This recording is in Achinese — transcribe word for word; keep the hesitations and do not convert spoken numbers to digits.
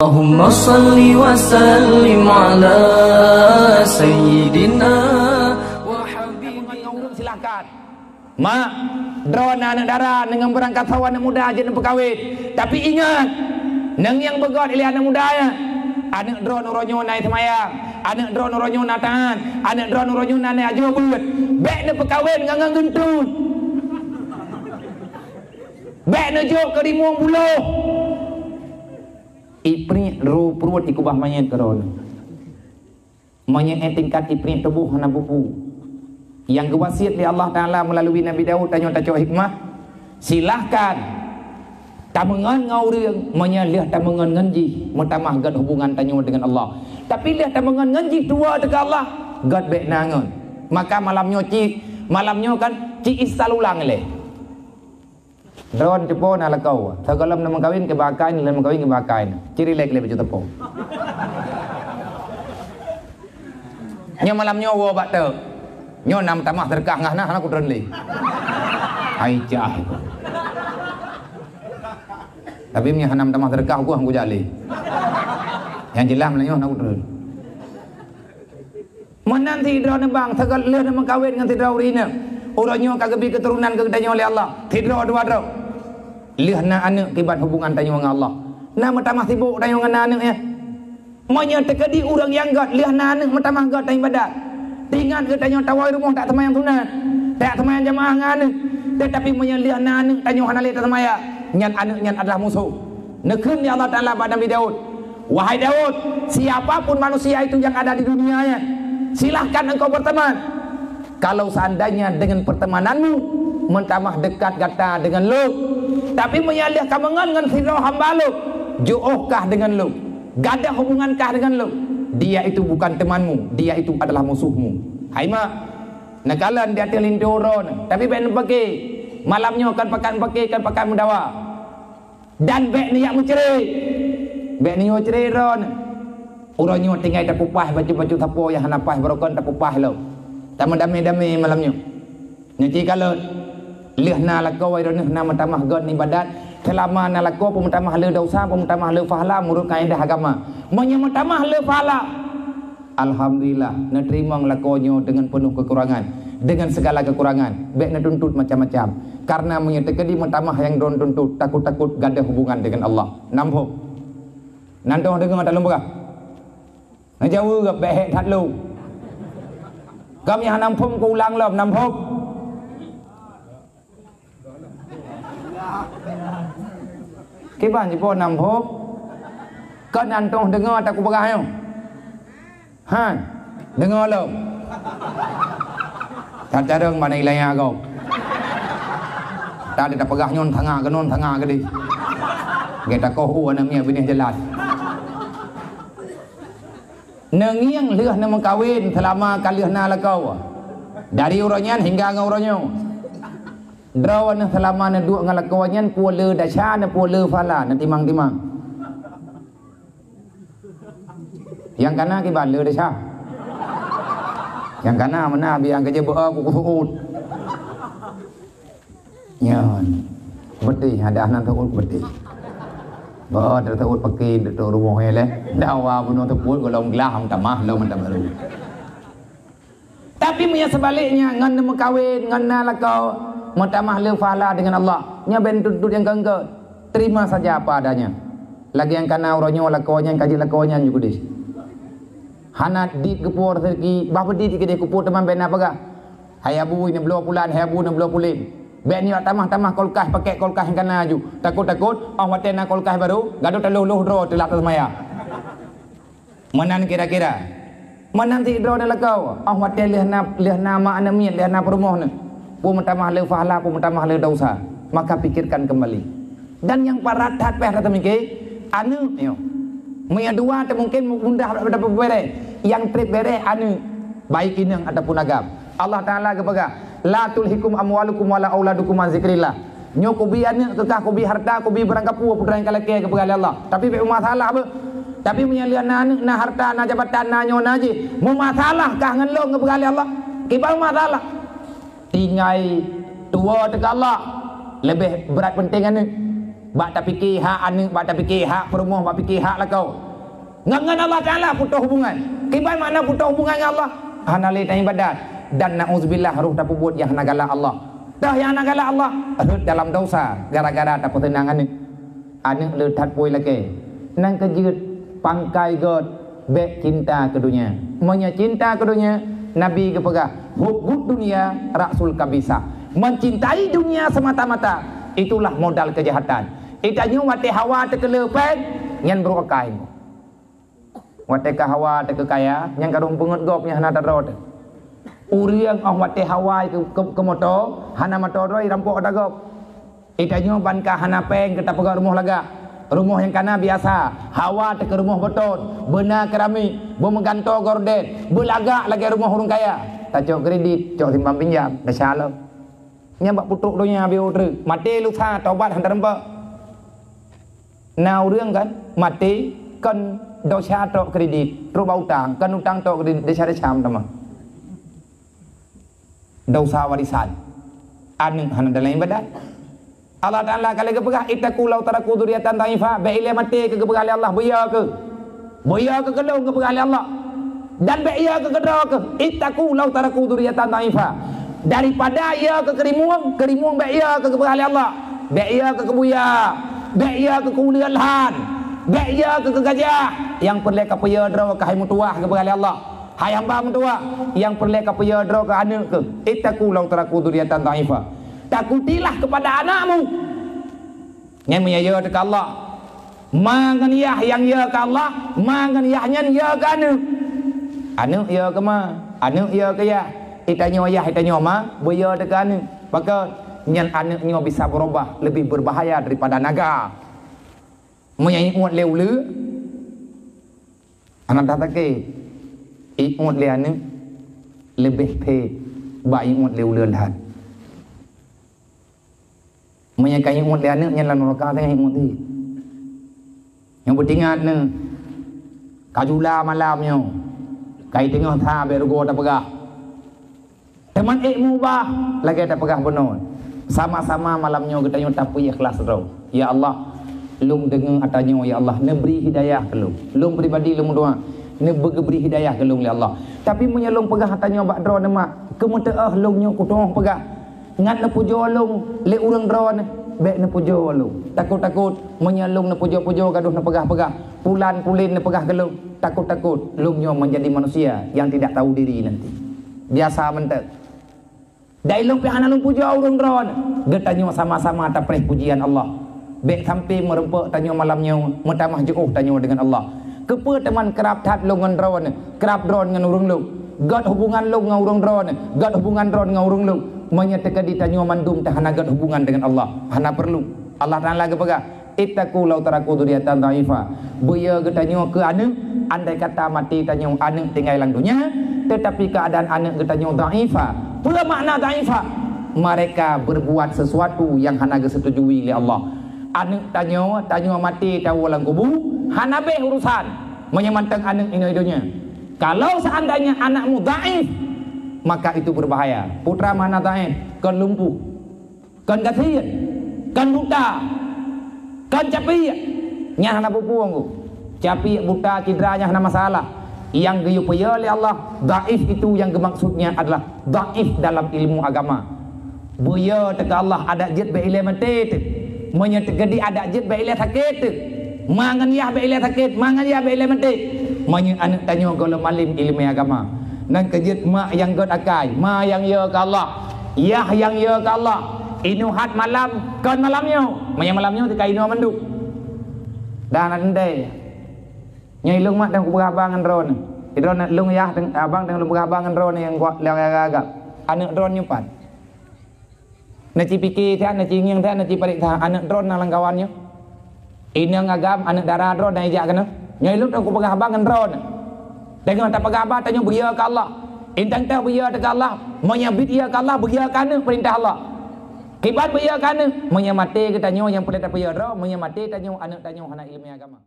Allahumma salli wa sallim ala sayyidina wa habibina. Silahkan. Mak, droeneuh aneuk dara nyang beurangkat sawan aneuk muda jeuet neupeukawen. Tapi ingat, nyang beugöt ilèe aneuk muda nyan. Aneuk droeneuh uroe nyoe na seumayang, aneuk droeneuh uroe nyoe na taat, aneuk droeneuh uroe nyoe na, na ajoh beuet. Bèk neupeukawen ngon, ngon geunteun. Bèk neujok keu rimueng buloh. Ipriek ru pruet ikeubah manyét keudroe. Manyét tingkat ipriek tuboh hana bubu. Nyang geuwasiet lé Allah Taala meulalu Nabi Daud tanyoe tacok hikmah, silahkan tameungon ngon ureuëng meunyoe lheueh tameungon ngon jih meutamah gét hubungan tanyoe deungon Allah. Tapi lheueh tameungon ngon jih tuwoe teuka Allah, gét bèk na ngon. Maka malam nyoe cit, malam nyoe kan cit isal ulang lé. Droen cupo na lakoe. Sigohlom neumeukawen kiban akai, neumeukawen kiban akai. Ciri lé lé baju teupông. Nyoe malam nyoe woe bak teuk. Nyoe na meutamah seudeukah ngah na hana kutreun lé. Hai cah. Tapi meunyoe hana meutamah seudeukah ku hana kujak lé. Nyang jeulaih malam nyoe hana kutreun. Meunan sidroe neubang, sigohlom lheueh neumeukawen ngon sidroe ureuëng inong. Uroe nyoe ka geubri keuturonan keu geutanyoe lé Allah. Sidroe dua droe. Lheueh na aneuk kiban hubungan tanyoe ngon Allah. Na meutamah sibok tanyoe ngon aneuk nyan. Meunyoe teukeudi ureuëng nyang gét lheueh na aneuk meutamah gét dan ibadat. Teuingat geutanyoe tawoe rumoh tak seumayang sunat, tak seumayang jamaah ngon aneuk. Teutapi meunyoe lheueh na aneuk tanyoe hana lé taseumayang, nyan aneuk nyan adalah musoh. Neukheun lé Allah Taala bak Nabi Daud, "Wahai Daud, siapa pun manusia itu yang ada di dunia nyan, silahkan engkau berteman. Kalau seandainya dengan pertemananmu meutamah dekat gata dengan Lôn, tapi meunyoe lheueh ka meungon ngon sidroe hamba Lôn, jiôh kah deungon Lôn, gadôh hubungan kah deungon Lôn, dia itu bukan temanmu, dia itu adalah musuhmu." Hai mak, neukalon di ateueh linto uroe nyoe, tapi bèk neupeuke. Malam nyoe kan pakat neupeuke, kan pakat meudawa. Dan bèk neujak meucre. Bèk neuyue cre droeneuh. Uroe nyoe tinggai tapeupah bacut-bacut sapo nyang hana paih barokon tapeupah lom. Tameudamé-damé malam nyoe. Nyoe cit kalon. Lheueh na lakoe droeneuh na meutamah gét ibadat. Seulama na lakoe peumeutamah le desya, peumeutamah le pahala meunurot kaedah agama. Meunyoe meutamah le pahala, alhamdulillah, neuteurimong lakoe nyoe deungon peunoh keukurangan, deungon sigala keukurangan. Bèk neutuntut macam-macam. Kareuna meunyoe teukeudi meutamah nyang droen tuntut, takot-takot gadôh hubungan deungon Allah. Nam phom. Nan toh deungoe that lôn peugah. Neujaweueb bèk hék that lôn. Gam nyang nam phom kuulang lom, nam phom. Kiban jipo nam phom. Kon nan toh deungoe that kupeugah nyoe. Han, deungoe lom. That carông bak na iéleue gob. That tapeugah nyoe tangah keunoe tangah keudeh. Gata koh u aneuk miet binéh jalan. Neungieng lheueh neumeukawen seulama ka lheueh na lakoe. Dari uroe nyan hingga ngon uroe nyoe. Droeneuh seulama neuduek ngon lakoe nyan peue le desya, neupeue le pahala, neutimang-timang. Nyang kana kiban le desya. Nyang kana meunan biang keujeuet beu ku kusuut. Nyan. Beutih, ada nan teuôt beutih. Bah, teuôt pakai untuk rumoh ya leh. Dawa bunoe teuôt golom glah meutamah lom meutamah baru. Tapi meunyoe seubaliknya ngon neumeukawen, ngon na lakoe, meutamah le pahala deungon Allah. Nyoe ben tuntut nyang keungkeut. Terima saja apa adanya. Lagèe nyang kana uroe nyoe lakoe nyan ka jeuet lakoe nyan ju keudeh. Hana dit geupuwoe raseuki, bah beudit keudeh kupuwoe teuma ben na peugah. Hai abu, neubloe pulan, hai abu, neubloe pulen. Bèk nyoe tamah-tamah kulkas, pakèk kulkas nyang kana aju. Takot-takot, 'oh watèe na kulkas barô, gadôh taloh-loh droe teulat teuseumayang. Meunan kira-kira. Meunan sidroe lakoe, 'oh watèe lheueh na, lheueh na ma aneuk miet, lheueh na peurumoh neuh. Peue meutamah le pahala, peue meutamah le desya. Maka pikirkan kembali. Dan nyang parat that payah tatamike, aneuk nyoe. Meunyoe dua teuh mungken mudah dapeubeureh. Nyang trép beureh aneuk, baik inong ataupun agam. Allah Taala geupeugah, "La tulhikum amwalukum wala auladukum an zikrillah." Nyoe kubi aneuk keu kah, kubi hareuta, kubi barang kapue peue nyang ka lakèe geupeugah lé Allah. Tapi bèk meumasalah beuh. Tapi meunyoe lheueh na aneuk, na hareuta, na jabatan, na nyoe, na jih, meumasalah kah ngon lôn geupeugah lé Allah. Kiban meumasalah. Tinggai tuwoe teuka Allah, leubeh brat peunteng aneuk. Bak tapike hak aneuk, bak tapike hak peurumoh, bak pike hak lakoe. Ngon, ngon Allah Taala putôh hubungan. Kiban makna putôh hubungan ngon Allah? Hana lé taibadat. Dan nauzubillah, roh tapeubuet nyang hana galak Allah. Toh nyang hana galak Allah? Rhot dalam dosa gara-gara tapeuseunang aneuk. Aneuk le that pui lakée. Nyan keuh jeuet pangkai gét, bék cinta keu donya. Meunyoe cinta keu donya, Nabi geupeugah, "Hubbud dunya ra'sul khabithah." Mencintai dunia semata-mata, itulah modal kejahatan. Geutanyoe watée hawa teukeuleu péng, nyan brôk akai. Watée ka hawa teukeukaya, nyan ka rhom peungeut gob nyang hana tadroe teuh. Ureuëng óh watée hawa keu, keu, keu moto, hana moto droe, rampok ata gob. Geutanyoe ban ka hana péng keu tapeugöt rumoh lagak. Rumoh nyang kana biasa, hawa teuh keu rumoh beutôt, beuna keramik, beumeugantoe gorden, beulagak lagée rumoh ureuëng kaya. Tacok kredit, cok simpan pinjam, desya lom. Nyan bak putôk donya biôh treuk, maté lusa tobat hana teureumpeuk. Na ureuëng kan maté kon desya tok kredit, trok bak utang, kon utang tok kredit, desya-desya meutamah. Dosa warisan. Aneuk hana dalam ibadat. Allah Taala ka lheueh geupeugah, "Ittaqu law taraku dzurriyyatan dha'ifah." Bék ilée maté keu geupeugah lé Allah, beuyo keu. Beuyo keu keulôn geupeugah lé Allah. Dan bék yo keu keudroe keu. "Ittaqu law taraku dzurriyyatan dha'ifah." Daripada yo keu keurimueng, keurimueng bék yo keu geupeugah lé Allah. Bék yo keu keubuya. Bék yo keu keuuleuan lhan. Bék yo keu keugajah. Nyang peureulée ka peuyo droe keu hai meutuwah geupeugah lé Allah. Hai hamba meutuwah, nyang peureulée ka peuyo droe keu aneuk keu, "Ittaqu law taraku dzurriyyatan dha'ifah." Takutilah kepada anakmu. Nyan meunyo yo teuka Allah. Ma ngon yah nyang yo keu Allah, ma ngon yah nyan yo keu aneuk. Aneuk yo keu ma, aneuk yo keu yah. Geutanyoe yah, geutanyoe ma, beuyo teuka aneuk. Pakon? Nyan aneuk nyoe bisa berubah, lebih berbahaya daripada naga. Meunyo iuet lé uleue, Aneuk that sakét, iuet lé aneuk leubeh that bak iuet lé uleue lhan. Meunyo ka iuet lé aneuk nyan lam nuraka, teuh iuet lé. Nyang peuingat neuh, ka jula malam nyoe, ka iteungoh that bék rugoe tapeugah. Teuma ék mubah lagée tapeugah bunoe. Sama-sama malam nyoe geutanyoe tapeuikhlas droe. Ya Allah, lôn deungoe ata nyoe, ya Allah, neubri hidayah keu lôn. Lôn pribadi lôn meudoa, neubri hidayah keu lôn, ya Allah. Tapi meunyoe lôn peugah ata nyoe bak droeneuh mak, keumeuteuoh lôn nyoe kutoh peugah, ngat neupujoe lôn lé ureuëng droeneuh, bék neupujoe lôn. Takot-takot meunyoe lôn neupujoe-pujoe gadoh neupeugah-peugah, pulan-pulen neupeugah keu lôn, takot-takot lôn nyoe menjadi manusia yang tidak tahu diri nanti. Biasa mantong. Dai lôn pih hana lôn pujoe ureuëng droeneuh. Geutanyoe sama-sama tapreh pujian Allah. Bék sampai meureumpok tanyoe malam nyoe, meutamah jiôh tanyoe deungon Allah. Keupeue teuma krab that lôn ngon droeneuh, krab droeneuh ngon ureuëng lôn? Gét hubungan lôn ngon ureuëng droeneuh, gét hubungan droeneuh ngon ureuëng lôn. Meunyoe teukeudi tanyoe mandum teuh hana gét hubungan deungon Allah, hana peurlu. Allah Taala geupeugah, "Ittaqu law taraku dzurriyyatan dha'ifah." Beuyo geutanyoe keu aneuk, andai kata maté tanyoe aneuk tinggai lam donya, tetapi keuadaan aneuk geutanyoe dha'ifah. Peue makna dha'ifah? Mereka berbuat sesuatu yang hana geusetujui lé Allah. Aneuk tanyoe, tanyoe maté tawoe lam kubu, hana béh urusan meunyoe mantong aneuk inoe donya. Kalau seandainya anakmu dhaif, maka itu berbahaya. Peue makna dhaif? Kon lumpuh. Kon gasien, kon buta, kon capiek, nyan hana peue-peue. Capiek, buta, cidra nyan hana masalah. Nyang geuyue peue lé Allah, dhaif itu yang geumaksudnya adalah dhaif dalam ilmu agama. Beuyo teuka Allah, adak jeuet bék ilée maté teuh. Meunyoe teukeudi adak jeuet bék ilée sakét teuh. Ma ngon yah bék ilée sakét, ma ngon yah bék ilée maté. Meunyoe aneuk tanyoe gohlom alim ileumé agama, nyan keuh jeuet mak nyang gét akai, ma nyang yo keu Allah, yah nyang yo keu Allah. Inoe that malam, kon malam nyoe. Meunyoe malam nyoe teuka inoe mandum. Dah na teuntée. Nyoe ilôn mak dang kupeugah haba ngon droeneuh. Droeneuh lôn yah, abang dang lôn peugah haba ngon droeneuh nyang kuat lé agak-agak. Aneuk droeneuh nyoe pat. Neuci pike that, neuci ngieng that, neuci parit that, aneuk droeneuh na lam kawan nyoe. Inong agam, aneuk dara droeneuh na ijak keunoe. Nyoe ilôn dang kupeugah haba ngon droeneuh. Teungoh tapeugah haba tanyoe beuyo keu Allah. Intang teuh beuyo teuka Allah. Meunyoe biet yo keu Allah, beuyo keu aneuk peurintah Allah. Kiban beuyo keu aneuk, meunyoe maté geutanyoe nyang peureulée tapeuyo droe, meunyoe maté tanyoe aneuk tanyoe hana ileumé agama.